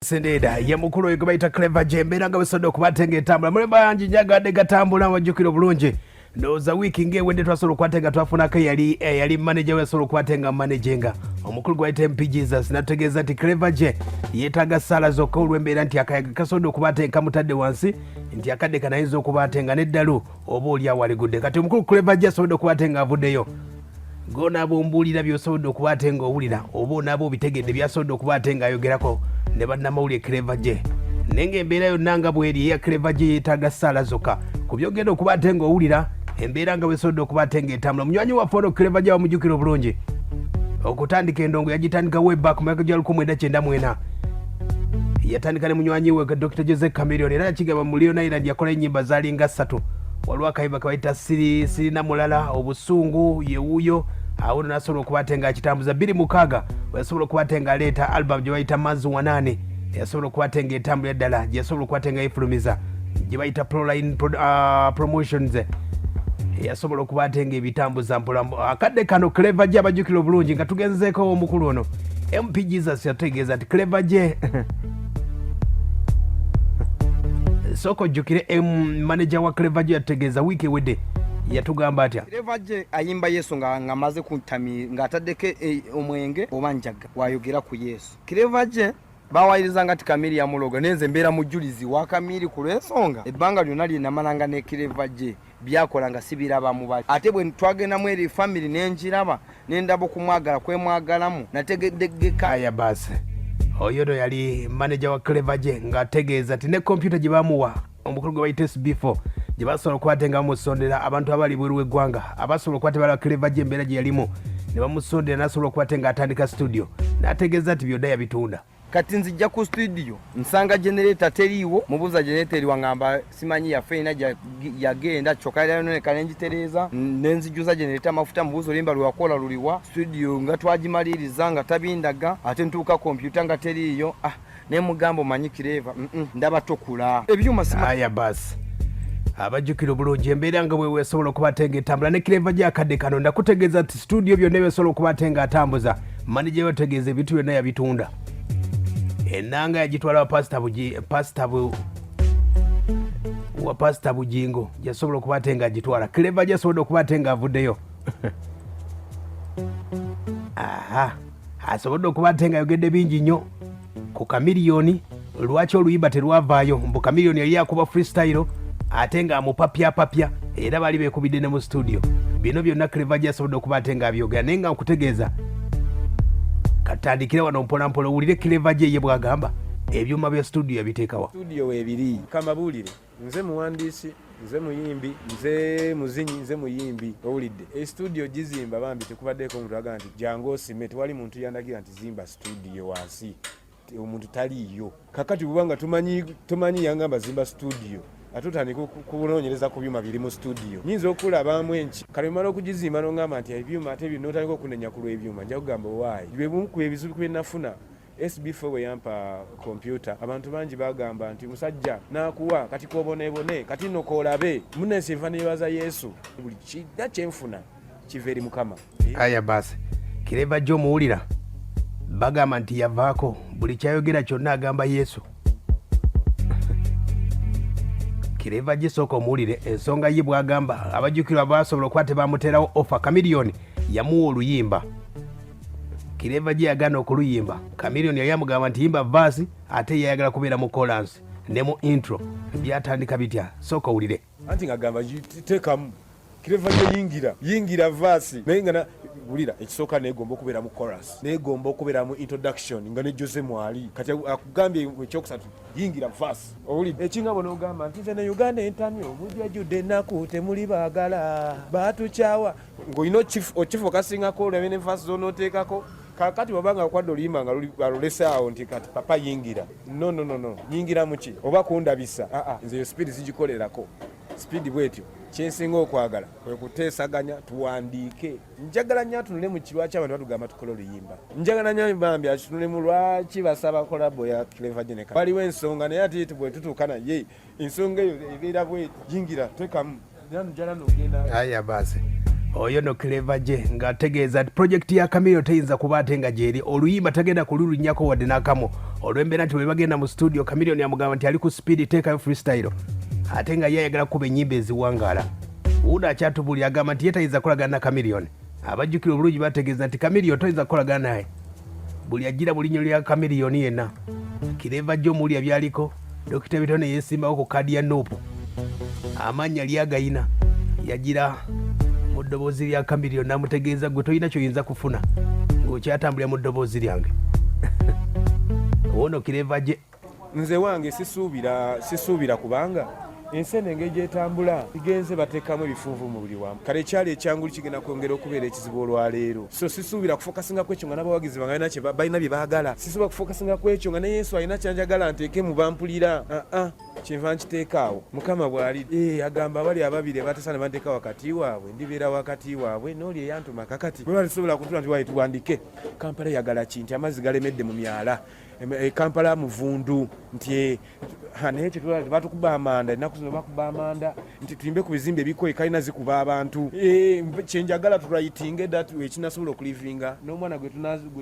Sendeeda ye mukulu oyo gwe bayita Clever J. Embeera nga bwesodde okuba ate ng'etambula mulembe bangi njagadde gatambula wajjukira obulungi ndowooza wiiki ng'ewedde twasobola okuba ate nga twafunako eyali eyali maneja we yasobola okuba ate nga manejenga omukulu gwe bayita MP Jesus n'atutegeeza nti Clever J yeetaaga ssaala zokka olw'embeera nti akayaga kasobodde okuba ate kamutadde wansi nti akadde kano ayinza okuba ate nga n'eddalu oba oli awo aligudde. Kati omukulu Clever J asobodde okuba ate ng'avuddeyo gonaaba ombuulira byosobodde okuba ate ng'owulira oba onaaba obitegedde byasobodde okuba ate ng'ayogerako ne bannamawulire Clever J naye ng'embeera yonna nga bweri eya Clever J yeetaaga ssaala zokka ku byogenda okuba ate ng'owulira embeera nga bwesobodde okuba ate ng'etambula. Munywanyi waffe ono Clever J bamujjukira obulungi okutandika endongo yagitandika way back mu myaka gya 1994 yatandika ne munywanyi we Dr. Jose Chameleone era yakigamba mu Leone Island yakola ennyimba zaalinga ssatu. Waliwo akayimba kebayita siri sirina mulala obusungu yewuyo awo no nasobola okuba ate nga akitambuza 26 weyasobola okuba ate nga aleeta album gye bayita Mazi Wanane yasobola okuba ate nga etambulira ddala gye yasobola okuba ate nga yefulumiza gye bayita Proline Promotions yasobola okuba ate nga ebitambuza mpola. Akadde kano Clever J abajjukira obulungi nga tugenzeeko omukulu ono MP Jesus yategeeza nti Clever J sooka ojjukire manager wa Clever J yategeeza wiiki ewedde yatugamba atya. Clever J ayimba Yesu nga ng'amaze kuntami ng'ataddeko omwenge oba njaga wayogera ku Yesu. Clever J bawayirizanga nti Kamiri yamuloga, naye nze mbeera mujulizi wa Kamiri ku lw'ensonga ebbanga lyonna lye namalanga ne Clever J byakola nga sibiraba mu bali. Ate bwe twagendamu eri family ne nkiraba ne ndaba okumwagala kwemwagalamu nategedegeka. Aya basi oyo no yali manager wa Clever J ng'ategeeza nti ne kompyuta gye bamuwa omukulu gwe bayita SB4 gye basobola okuba ate nga bamusondera abantu abali bweru w'eggwanga abasobola okuba tebalaba Clever J embeera gye yalimu ne bamusondera n'asobola okuba ate ng'atandika studio n'ategeeza nti byonna yabitunda. Kati nzijja ku studio nsanga generator teriiwo, mubuuza generator eriwa ngamba simanyi yaffe erina yagenda kyokka yayononeka nengitereeza nenzijuza generator amafuta, mubuuza oluyimba lwewakola luliwa, studio nga twagimaliriza nga tabindaga, ate ntuuka kompyuta nga teriiyo. Ah, naye mugamba omanyi Clever, ndaba tokula ebyuma sima. Aya basi abajjukira obulungi embeera nga bwewesobola okuba ate nga etambula ne Clever J akadde kano ndakutegeeza nti studio byonna ebisobola okuba ate nga atambuza manija yategeeza ebintu byonna yabitunda enanga yagitwala wa pasita buji pasita bu wa pasita Bujingo yasobola okuba ate nga agitwala. Clever J asobodde okuba ate nga avuddeyo aha asobodde okuba ate nga ayogedde bingi nnyo ku Chameleone lwaki oluyimba terwavaayo mbu Chameleone yali akuba freestyle ate nga amupapyapapya era baali beekubidde ne mu studio. Bino byonna Clever J asobodde okuba ate nga abyogera naye nga nkutegeeza katandikire wano mpolampola owulire Clever J ye bw'agamba ebyuma bya studio yabiteekawa. Studio weebiri kamabuulire nze muwandiisi nze muyimbi nze muzinyi nze muyimbi owulidde estudio gizimba bambi tekubaddeeko omuntu agamba nti jangu osime tewali muntu yandagira nti zimba studio wansi omuntu taliiyo kakati bubanga tumanyi tumanyi yangamba zimba studio ate otandika kunoonyereza ku byuma biri mu studio nyinza okulabamu enki kale mala okugizimba nongamba nti ebyuma ate bino otandika okunenya ku lw'ebyuma nja kugamba owaayi byebumu ku ebizibu byenafuna SB4 bwe yampa kompyuta abantu bangi bagamba nti musajja nakuwa kati kobonebone kati nno kolabe munensi enva nebaza Yesu buli kina kyenfuna kiva eri Mukama. Aya basi Clever J omuwulira bagamba nti yavaako buli kyayogera kyonna agamba Yesu. Clever J sooka omuwulire ensonga ye bwagamba abajjukirwa basobola okuba tebamuteerawo ofa Chameleone yamuwa oluyimba Clever J yagaana okuluyimba. Chameleone yali amugamba nti yimba verse ate yayagala kubeera mu chorus ne mu intro. Byatandika bitya? Sooka owulire. Anti ng'agamba teekamu Clever J yingira yingira verse naye nga wulira ekisooka neegomba okubeera mu chorus neegomba okubeera mu introduction nga ne Jose mwali kati akugambye ekyokusatu yingira verse owulidde ekinga bwe n'ogamba nti nze ne Uganda entamye omujjajjudde ennaku temuli baagala batukyawa ng'olina okifokasingako olabe ne verse z'onooteekako kakati bw'oba nga okwadde oluyimba nga alulese awo nti kati papa yingira no no no no yingira muki oba kundabisa aa nze eyo speed zigikolerako speed bwetyo kyensinga okwagala kwe kuteesaganya tuwandiike njagala nnyo atunule mu kirwaki abantu batugamba tukole oluyimba njagala nnyo bambi atunule mu lwaki basaba kolabo ya Clever J ne waliwo ensonga naye ate bwe tutuuka naye ensonga eyo ebeera bwe yingira tekamu aya basi Oyo no Clever J ng'ategeeza nti pulojekiti ya Chameleone teyinza kuba ate nga gyeri, oluyimba tagenda kululunyako wadde n'akamu, olw'embeera nti bwe bagenda mu studio Chameleone amugamba nti ali ku sipiidi, teekayo freestyle, ate nga ye ayagala kukuba ennyimba eziwangaala. Wuuno akyatubuulira, agamba nti ye tayinza kukolagana na Chameleone. Abajjukira obulungi bategeeza nti Chameleone toyinza kukolagana naye, buli ajjira mu linnyo lya Chameleone yenna. Clever J omuwulira byaliko, Dokita Bitone yeesimbawo ku kaadi ya NUP, amannya lyagayina yagira mu ddoboozi lya Chameleone n'amutegeeza, gwe tolina kyoyinza kufuna ng'okyatambulira mu ddoboozi lyange. Wono Clever J. Nze wange sisuubira, sisuubira, kubanga ensi eno engeri gyetambula igenze bateekamu ebifunvu mu buli wamu. Kale ekyali ekyanguli kigenda kwongera okubeera ekizibu olwaleero, so sisuubira kufokasinga ku ekyo nga n'abawagizi bange balina bye baagala. Sisuubira kufokasinga ku ekyo nga ne Yesu alina kyanjagala nteeke mu bampulira. Aa, kyenva nkiteeka awo. Mukama bw'ali agamba abali ababiri abateesa ne banteeka wakati waabwe, ndibeera wakati waabwe n'oli eyantuma. Kakati bwe balisobola kutula nti wayi tuwandike Kampala eyagala ki, nti amazzi galemedde mu myala, Kampala muvundu, nti naye kyetulaba batukuba amanda ennaku zino, bakuba amanda, nti tuyimbe ku bizimbe ebikoye, kalina zikuba abantu. Kyenjagala turayitinge that ekinasobola okulivinga n'omwana gwe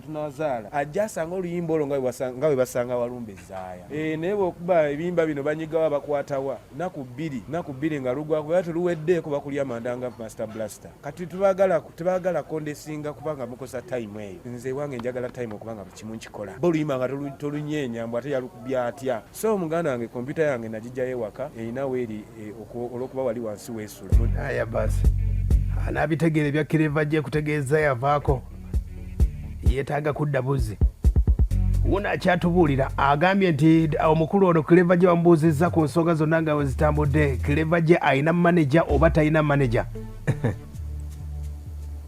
tunazaala ajja asanga oluyimba olwo nga bwe basanga walumba ezaaya. Naye bwekuba ebiyimba bino banyigawa, bakwatawa naku bbiri, naku 2 nga lugwako, baba teluweddeeko, bakulya amanda nga Master Blaster. Kati tebagala kondesinga kubanga mukosa time eyo. Nze wange njagala time okubanga buli kimu nkikola. Bo oluyimba nga tolunyeenya mbu ate yalukubye atya. So muganda wange, kompyuta yange nagijjayo ewaka, erina weeri olwokuba wali wansi weesula. Aya basi, anaabitegeera ebya Clever J kutegeeza yavaako yeetaaga kudda buzzi. Wuno akyatubuulira, agambye nti omukulu ono Clever J bamubuuzizza ku nsonga zonna nga bwe zitambudde. Clever J alina manager oba talina manager?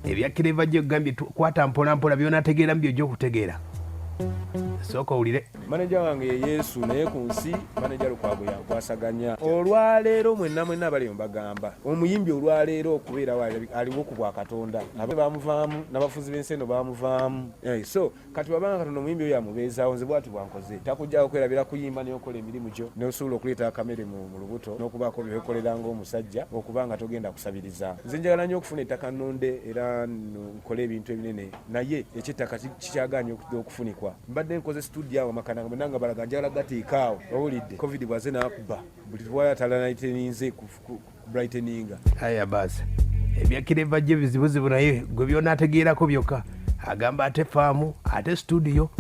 Ebya Clever J ogambye kwata mpolampola, byonategeeramu byojja okutegeera. Sooka owulire. Maneja wange ye Yesu, naye ku nsi maneja Lukwago yankwasaganya. Olwaleero mwenna mwenna abali mbagamba, omuyimbi olwaleero okubeerawo aliwo ku bwa Katonda. Abe bamuvaamu n'abafuzi b'ensi eno bamuvaamu. So kati wabanga Katonda omuyimbi oyo amubeezaawo, nze bwati bwankoze, takujjawo kwerabira kuyimba, naye okola emirimu gyo n'osobola okuleeta akamere mu lubuto n'okubaako byewekolera ng'omusajja, okuba nga togenda kusabiriza. Nze njagala nnyo okufuna ettaka nnonde era nkole ebintu ebinene, naye ekyettaka kikyagaanye okufunikwa. Mbadde nkoze studio awo amakanda nga mwenna nga balaga njagala gateeka awo. Owulidde COVID bwaze n'akuba buli twala talanaiteninze brighteninga. Aya basi, ebya Clever J bizibuzibu, naye gwe byonategeerako byokka. Agamba ate faamu, ate studio.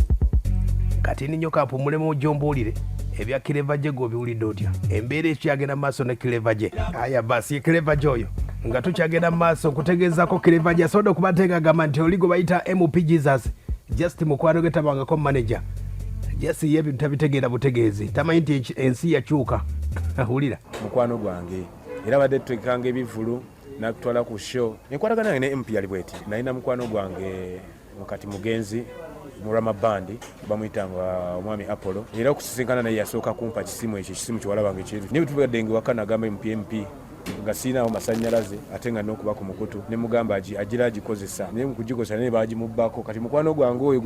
Kati ninyo kampumulemu gyombuulire ebya Clever J, gwe obiwulidde otya, embeera ekyagenda mu maaso ne Clever J? Aya basi, ye Clever J oyo. Nga tukyagenda mu maaso, nkutegeezako Clever J asobodde okubateeka, agamba nti oli gwe bayita MP Jesus just mukwano ge, tabangako manager, just ye ebintu tabitegeera butegeezi, tamanyi nti ensi yakyuka. Wulira. Mukwano gwange, era badde tutegekanga ebivvulu nakutwala ku show. Enkwatagana yange ne MP yali bweti: nalina mukwano gwange kati mugenzi Murama Band, bamuyitanga omwami Apollo, era okusisinkana naye yasooka kumpa kisimu ekyo, ekisimu kyewalabanga ekyeru. Naye bwetubadde nga ewaka nagamba MP, MP nga sirinaawo masanyalaze ate nga nokuba ku mukutu, ne mugamba agira agikozesa, naye mukugikozesa naye bagimubbako. Kati mukwano gwange oyo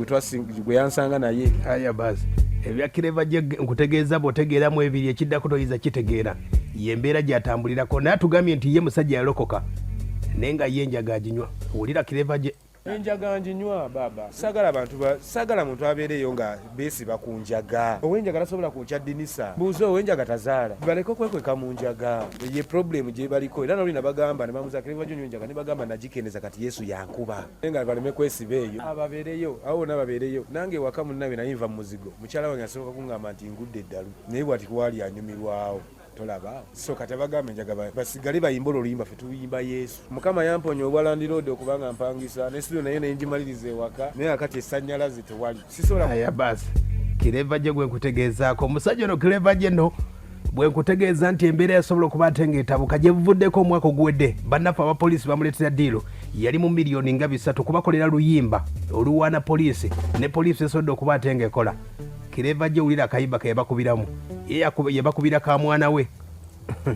gwe yansanga naye. Aya basi, ebya Clever J nkutegeeza bw'otegeeramu ebiri, ekiddako toyinza kitegeera. Ye mbeera gy'atambulirako, naye atugambye nti ye musajja yalokoka, naye nga ye enjaga aginywa. Wulira Clever J. Enjaga nginywa baba, sagala bantu sagala muntu abeereyo nga beesiba ku njaga. Owenjaga tasobola kwokya ddinisa, mbuuza, owenjaga tazaala? Baleke okwekweka mu njaga, ye problem gye baliko. Era nolina bagamba ne bamuza Clever J onywa enjaga, ne bagamba nagikendeza, kati Yesu yankuba. Naye nga baleme kwesiba eyo, ababeereyo abo bonna babeereyo. Nange ewaka munnabe naye nva mu muzigo, mukyala wange asooka kuŋŋamba nti ngudde eddalu, naye bwati waali anyumirwawo tolaba. So kati abagamba enjaga basigale bayimbe olwo oluyimba, ffe tuyimba Yesu. Mukama yamponya obwa landiroodi okubanga mpangisa ne studio, naye nengimaliriza ewaka, naye akati esanyalaze tewali, sisobola. Aya basi, Clever J gwe nkutegeezaako. Omusajja ono Clever J no bwe nkutegeeza nti embeera yasobola okuba ate ng'etabuka gye buvuddeko omwaka oguwedde, bannaffe abapoliisi bamuleetera deal yali mu miliyoni nga 3 kubakolera luyimba oluwaana poliisi, ne poliisi esobodde okuba ate ng'ekola. Clever J, wulira akayimba ke yabakubiramu. Ye yabakubira ka mwana we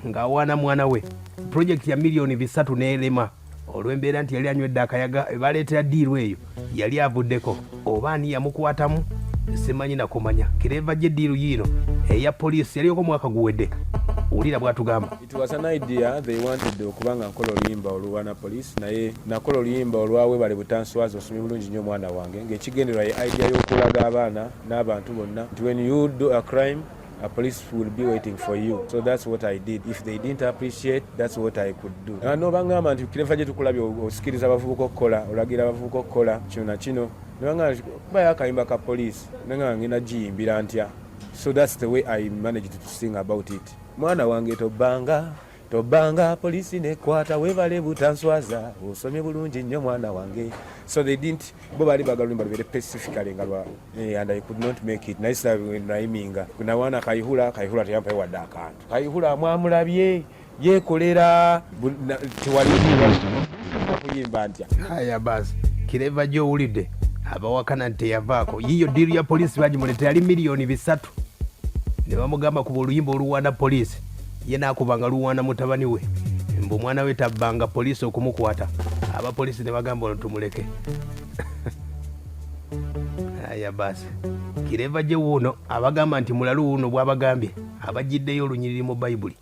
ng'awaana mwana we, projekiti ya miliyoni 3 n'erema olw'embeera nti yali anywedde akayaga. Baleetera deal eyo yali avuddeko, oba ani yamukwatamu simanyi nakumanya. Clever J, deal yiino eya poliisi yaliko omwaka guwedde. Wulira bwatugamba. It was an idea they wanted okuba nga nkola oluyimba oluwana police, naye nakola oluyimba olwa webale butanswaza, osomye bulungi nnyo omwana wange, ng'ekigendererwa ye idea y'okulaga abaana n'abantu bonna nti when you do a crime, a police will be waiting for you. So that's what I did. If they didn't appreciate, that's what I could do. No bangamba nti Clever J tukulabye osikiriza abavubuka okukola, olagira abavubuka okukola kino na kino, ne bangamba nti kubayo akayimba ka police, nengamba ngenda giyimbira ntya? So that's the way I managed to sing about it. Mwana wange tobbanga, tobbanga, poliisi nekwata, webale butanswaza, osomye bulungi nnyo mwana wange. So they didn't, bo baali bagala oluyimba lubeere specifically nga lwa and I could not make it. Naye sinayiminga nawaana Kayihura. Kayihura teyampayo wadde akantu. Kayihura mwamulabye yeekolera, tewali kuyimba ntya. Haya basi, Clever J owulidde abawakana nti teyavaako. Yiyo deal ya poliisi bagimuleeta, yali 3 miliyoni ne bamugamba kuba oluyimba oluwaana poliisi, ye naakubanga luwaana mutabani we, mbu omwana we tabbanga, poliisi okumukwata. Abapoliisi ne bagamba ono tumuleke. Aya basi, Clever J wuuno abagamba nti mulalu wuuno bw'abagambye abagiddeyo olunyiriri mu Bayibuli.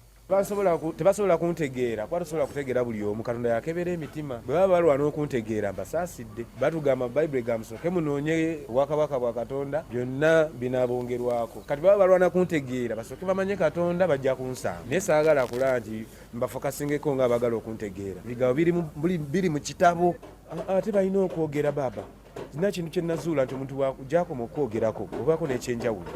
Tebasobola kuntegeera kuba tosobola kutegeera buli omu. Katonda yakebera emitima. Bwe baba balwana okuntegeera, mbasaasidde. Batugamba, Bayibuli egamba, musooke munoonye obwakabaka bwa Katonda, byonna binaabongerwako. Kati baba balwana kuntegeera, basooke bamanye Katonda, bajja kunsanga. Naye saagala kulaba nti mbafokasingeko nga abagala okuntegeera. Ebigambo biri mu kitabo. Ate balina okwogera baaba nina kintu kye nazuula nti omuntu gyakoma okwogerako obaako n'ekyenjawulo,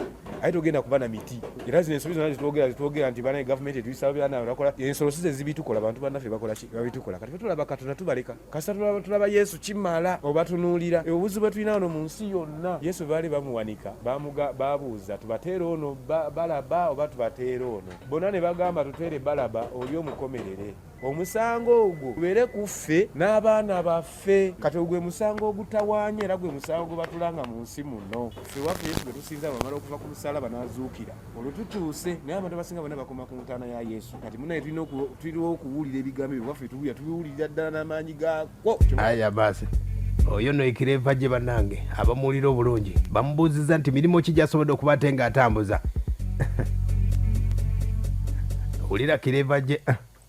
aye togenda kuba na miti. Era zino ensobi zonna zitwogera nti bana gavumenti etuyisa bakola ensolo si ze zibitukola, bantu bannaffe bakola ki? Babitukola. Kati tulaba Katonda tubaleka, kasita tulaba Yesu kimala obatunuulira. Obuzibu bwe tulina wano mu nsi yonna, Yesu baali bamuwanika, babuuza tubateere ono Balaba oba tubateere ono? Bonna ne bagamba tuteere Balaba oli omukomerere, omusango ogwo gubeere ku ffe n'abaana baffe. Kati ogwe musango ogutawaanya, era gwe musango gwe batulanga mu nsi muno. Ffe waffe Yesu gwe tusinza bwamala okuva ku musalaba n'azuukira, olwo tutuuse. Naye abantu abasinga bonna bakoma ku ntaana ya Yesu. Kati munaye tulina okuwulira ebigambo ebyo waffe tuwulira, tubiwulirira ddala n'amaanyi gaakwo. Aya basi, oyo no Clever J bannange abamuwulira obulungi bamubuuziza nti mirimu ki gyasobodde okuba ate ng'atambuza. Wulira Clever J.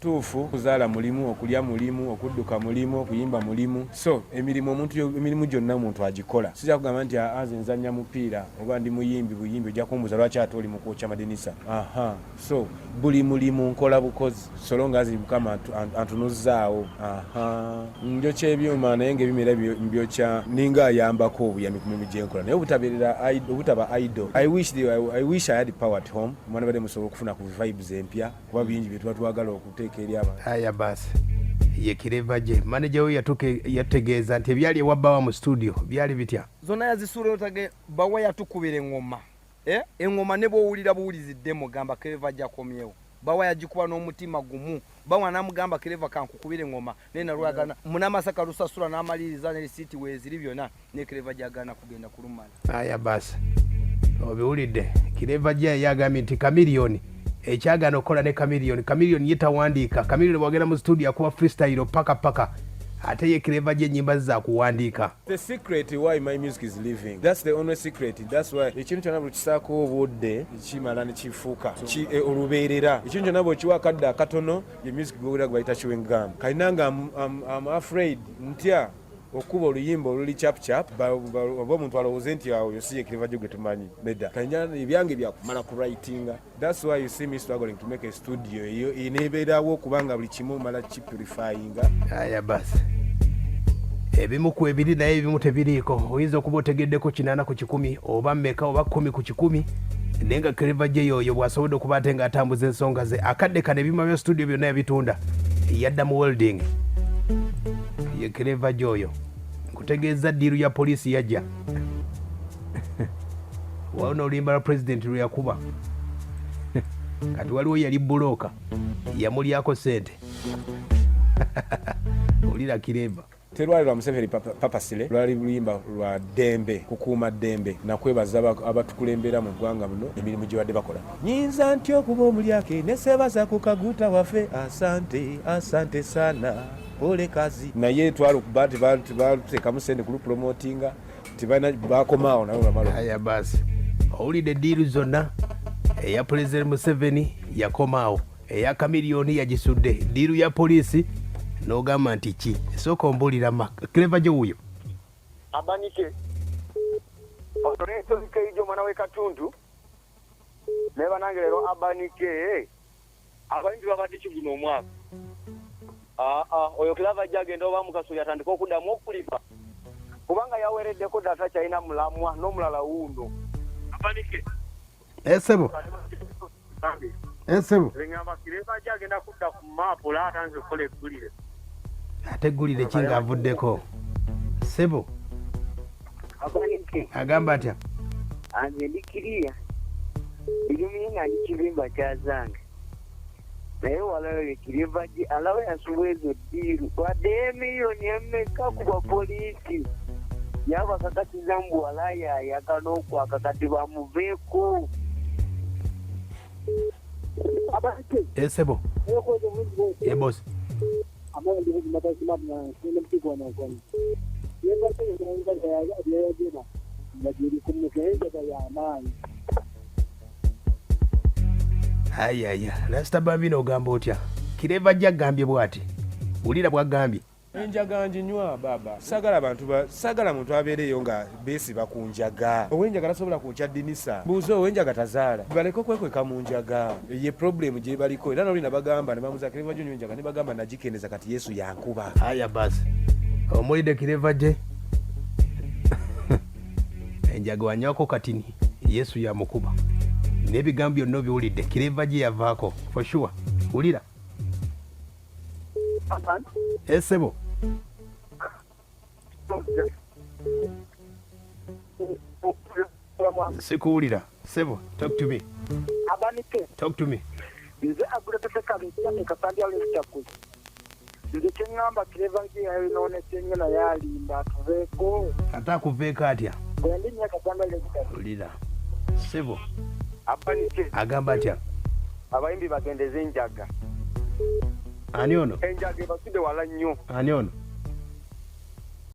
Tuufu, kuzaala mulimu, okulya mulimu, okudduka mulimu, okuyimba mulimu. So emirimu omuntu, emirimu gyonna omuntu agikola. Sijja kugamba nti aa nze nzannya mupiira oba ndi muyimbi buyimbi, ojja kumbuuza lwaki ate oli mu kwokya madinisa. Aha, so buli mulimu nkola bukozi so long as Mukama antunuzzaawo. Aha, njokya ebyuma, naye ngaebyuma era mbyokya ninga ayambako obuyambi ku mirimu gyenkola, naye obutabeerera obutaba idle. I wish I had power at home. Omwana badde musobola okufuna ku vibes empya, kuba bingi bye tuba twagala okuteeka eri abantu. Aya basi, ye Clever J. Manager we yatuuka yategeeza nti ebyali ewa Bawa mu studio byali bitya? Zonna yazisuula otage. Bawa yatukubira eŋŋoma. Eh? Eŋŋoma ne bw'owulira buwulizidde mugamba Clever J akomyewo. Bawa yagikuba n'omutima gumu. Bawa n'amugamba, "Clever, kankukubire eŋŋoma," naye nalwagana munamasaka lusasula n'amaliriza ne risiiti weeziri byonna, ne Clever J agaana kugenda kulumala. Aya basi, obiwulidde. Clever J yagambye nti Chameleone ekyagaana okukola ne Chameleone, Chameleone ye tawandiika. Chameleone bwagenda mu studio akuba freestyle paka paka, ate ye Clever J ennyimba ze zakuwandiika. The secret why my music is living, that's the only secret. That's why ekintu kyonna bwe kisaako obudde kimala ne kifuuka olubeerera. Ekintu kyonna bw'okiwa akadde akatono, ye music gwowulira gwe bayita chewing gum. Kalina nga I'm afraid ntya okuba oluyimba oluli chap chap, oba omuntu alowooze nti awo yo si ye Clever J gwe tumanyi. Nedda, kalina ebyange byakumala ku writinga. That's why you see me struggling to make a studio eyo eneebeerawo, okubanga buli kimu mala kipurifyinga. Aya basi, ebimu ku ebiri naye ebimu tebiriiko. Oyinza okuba otegeddeko 80% oba mmeka oba 10%, naye nga Clever J oyo bw'asobodde okuba ate ng'atambuza ensonga ze akadde kano, ebyuma bya studio byonna yabitunda, yadda mu welding. Ye Clever J oyo nkutegeeza. Deal ya poliisi yajja wawona oluyimba lwa pulezidenti lwe yakuba. Kati waliwo yali bulooka yamulyako sente. Olira Clever. Terwali lwa Museveni papasile, lwali luyimba lwa ddembe, kukuuma ddembe nakwebaza abatukulembera mu ggwanga muno emirimu gye badde bakola. Nyinza ntya okuba omulyake nesebaza ku Kaguta waffe? Asante, asante sana, pole kazi. Naye twali okuba tebateekamu sente kulupromotinga, tebalina bakomaawo nabo bamala. Aya basi, owulidde deal zonna. Eya Pulezidenti Museveni yakomaawo. Eya Chameleone yagisudde, ddiiru ya poliisi n'ogamba nti ki? Sooka ombuulira ma Clever J wuuyo. Abanike otonesobikeijo omwana w'e Katuntu naye banange leero Abanike abayimbi babadde ki guno omwaka? Aa oyo Clever ajja agenda oba mukasuli atandike okuddamu okulipa kubanga yawereddeko dda takyalina mulamwa n'omulala wuuno. Abanike Esebo esebo ngamba Clever ajja agenda kudda ku maapu olaba atandise okukola eggulire. Ate eggulire ki ng'avuddeko sebo? Abanike Agamba atya? Anze ndi kiriya binyumye nga ndi kizimba kyazange naye walayo Clever J alaba yasubwa ezo ddiiru wadde emiliyoni emmeka ku bapoliisi yabakakasiza mbu walayo ayaka n'okwaka kati bamuveeko. Esebo ebosi ayaya Rasta Bambino ogamba otya? Clever J agambye bw'ati, wulira bw'agambye. Enjaga njinywa baba, sagala bantu sagala muntu abeereyo nga beesiba ku njaga. Owenjaga tasobola kunkya ddinisa, buuza owenjaga tazaala, baleke okwekweka mu njaga. Ye problem gye baliko era noli nabagamba ne bamuza Clever J onywa enjaga ne bagamba nagikendeza kati Yesu yankuba. Aya basi omulidde Clever J enjaga wanywako katini Yesu yamukuba n'ebigambo byonna obiwulidde. Clever J yavaako for sure, wulira esebo. Sikuwulira sebo, talk to me. Abanike Talk to me. Nze agulepesekabeja ekasambya lefutaku nze kyeŋŋamba Clever J yayonoonese nnyo naye alimba atuveeko. Ate akuveeko atya? Bwe ndi nnyo ekasambya lefutaku. Wulira sebo. Abanike Agamba atya? Abayimbi bagendeze enjaga. Ani ono? Enjaga ebasudde wala nnyo. Ani ono?